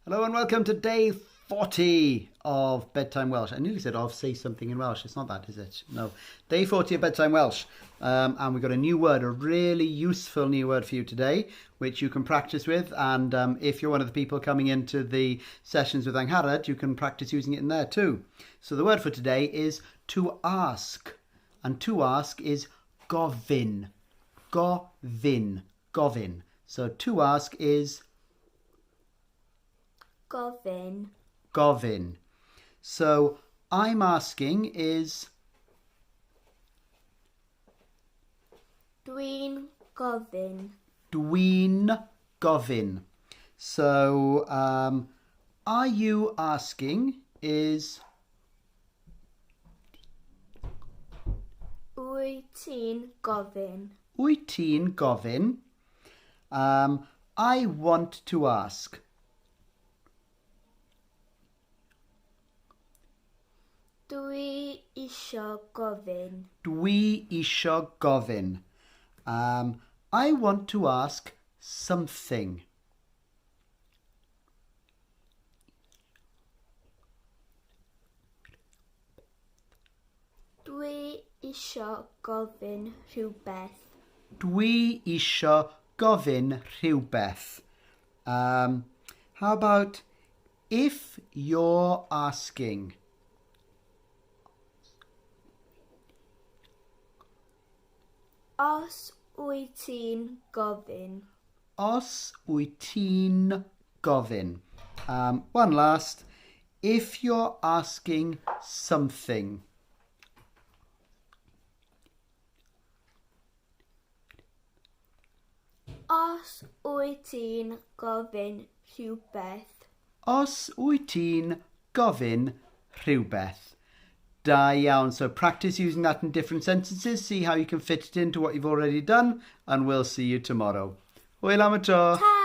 Hello and welcome to day 40 of Bedtime Welsh. I nearly said of say something in Welsh. It's not that, is it? No. Day 40 of Bedtime Welsh. Um, and we've got a new word, a really useful new word for you today, which you can practice with. And um, if you're one of the people coming into the sessions with Angharad, you can practice using it in there too. So the word for today is to ask. And to ask is gofyn. Gofyn. Gofyn. So to ask is Gofyn. Gofyn. So I'm asking is Dwi'n gofyn. Dwi'n gofyn. So um, are you asking is Wyt ti'n gofyn? Wyt ti'n gofyn? Um, I want to ask. Dwi isio gofyn. Dwi isio gofyn. Um, I want to ask something. Dwi isio gofyn rhywbeth. Dwi isio gofyn rhywbeth. Um, how about if you're asking? Os wyt ti'n gofyn. Os wyt ti'n gofyn. Um, one last. If you're asking something. Os wyt ti'n gofyn rhywbeth. Os wyt ti'n gofyn rhywbeth. Da iawn. So practice using that in different sentences. See how you can fit it into what you've already done. And we'll see you tomorrow. Hwyl am y tro. Ta!